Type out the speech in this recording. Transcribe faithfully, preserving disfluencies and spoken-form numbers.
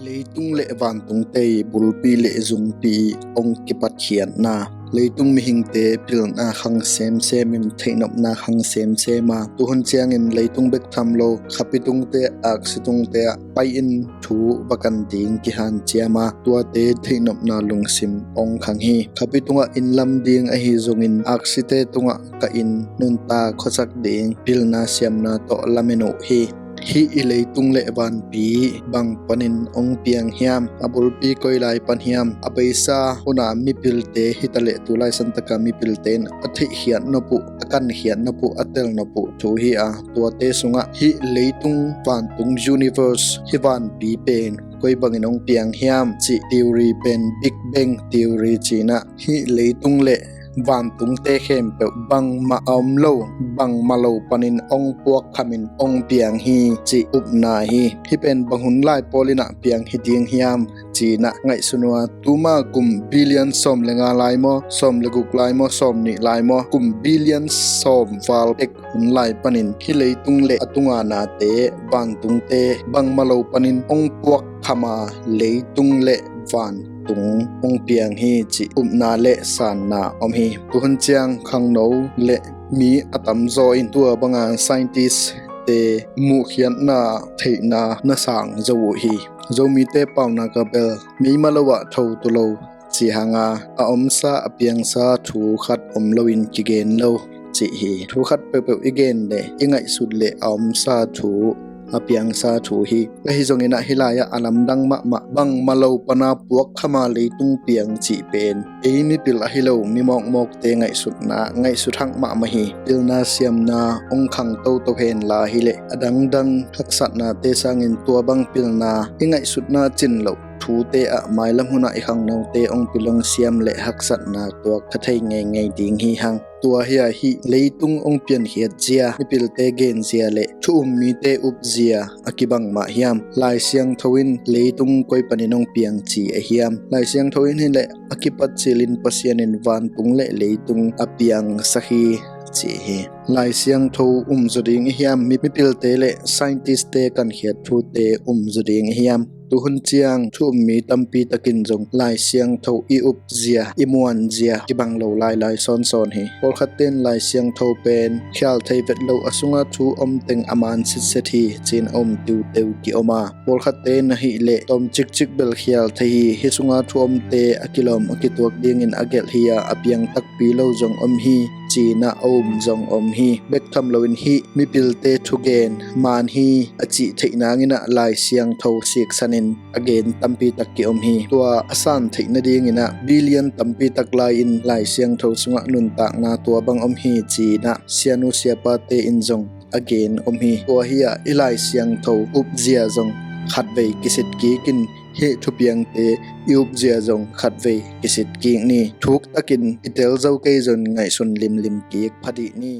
Leitung le vantungte i bulpi le zungpi ong kipatkhiatna. Leitung mihingte pilna khang semsem in theihnopna khang semsem a, tuhun ciangin leitung bek tham lo khapi tungte, aksi tungte ah pai in thu va kan ding kihanciam a, tuate theihnopna lungsim ong khang hi. Khapi tungah inn lam ding ahi zongin aksite tungah ka inn nuntak khuasak ding pilna siamna tawh lamen uh hi. Hih i leitung le vanpi bang panin ong piang hiam? A bulpi koi lai pan hiam? A beisa huna mipilte hitaleh tulai santaka mipilte in a theihkhiat nop uh, a kankhiat nop uh, a tel nop uh thu hi a, tuate sungah hih leitung vantung universe, hih vanpi pen koi bangin ong piang hiam cih theory pen Big Bang theory cinah, hih leitung le vantungte khempeuh bangmah a om lo, bangmah lo panin ong puakkhamin ong piang hi cih upna hi. Hih pen bang hun lai pawl inah piang hi ding hiam cinah ngaihsun uh a, tuma kum billion sawm le nga lai maw, sawm le guk lai maw, sawm nih lai maw, kum billion sawm val tek hun lai panin hih leitung le a tunga nate, vantungte bangmah lo panin ong puakkham a, leitung le vantung ong piang hi cih upna le sanna om hi. Tuhun ciang khangno le mi a tamzaw in tua banga scientist te muhkhiatna theihna na sang zo uh hi. Zomite paunak ah bel meima lo ah tho tu lo ci hanga a omsa a piangsa thu khat om loin kigen lo cih hi. Thu khat peuhpeuh i gen le i ngaihsut le a omsa thu, a piangsa thu hi. Ahi zongin ah hih lai-ah a lamdang mahmah bangmah lo pana puakkhama leitung piang cih pen ei mipil ahi lo mi mawkmawkte ngaihsutna ngaihsut hak mahmah hi. Pilna siamna ong khang toto henla hileh a dangdang haksatnate sangin tua bang pilna i ngaihsutna cin loh thute ah mailam hunah i khangnote ong pil ong siam le haksatna tuak kha thei ngeingei ding hi hang. Tua hi a hih leitung ong piankhiat zia, mipilte gen zia le thu um mite up zia a kibang mah hiam? Lai Siangtho in leitung koi panin ong piang ci a hiam? Lai Siangtho in hileh a kipat cilin Pasian in vantung le leitung a piangsak hi ci hi. Lai Siangtho um zaw ding i hiam? Mi, mipilte le scientist te kankhiat thute um zaw ding i hiam? Tuhun ciang thu um mi tampi takin zong Lai Siangtho i up zia, i muan zia kibang lo lailai sawnsawn hi. Pawlkhat ten Lai Siangtho pen khial thei vet lo, a sunga thu om teng a man sitset hi cin a um tiuteu ki om a, pawlkhat ten ahih leh tawm cikcik bel khial thei hi. Hih sunga thu omte a kilawm a kituak dingin a gelh hi a, a piang takpi lo zong om hi cinah a um zong om hi. Bek tham loin hih mipilte thugen man hi a cih theih nangin ah Lai Siangtho siksanin a gen tampi tak ki om hi. Tua a san theih nadingin ah billion tampi tak lai-in Lai Siangtho sungah nuntakna tua bang om hi cinah sianu siapate in zong a gen om hi. Tua hi ah i Lai Siangtho up zia zong khatvei kisit kik in, hih thupiangte i up zia zong khatvei kisit kik ni. Thuk takin i tel zo kei zong ngaihsun limlim kik pha dih ni.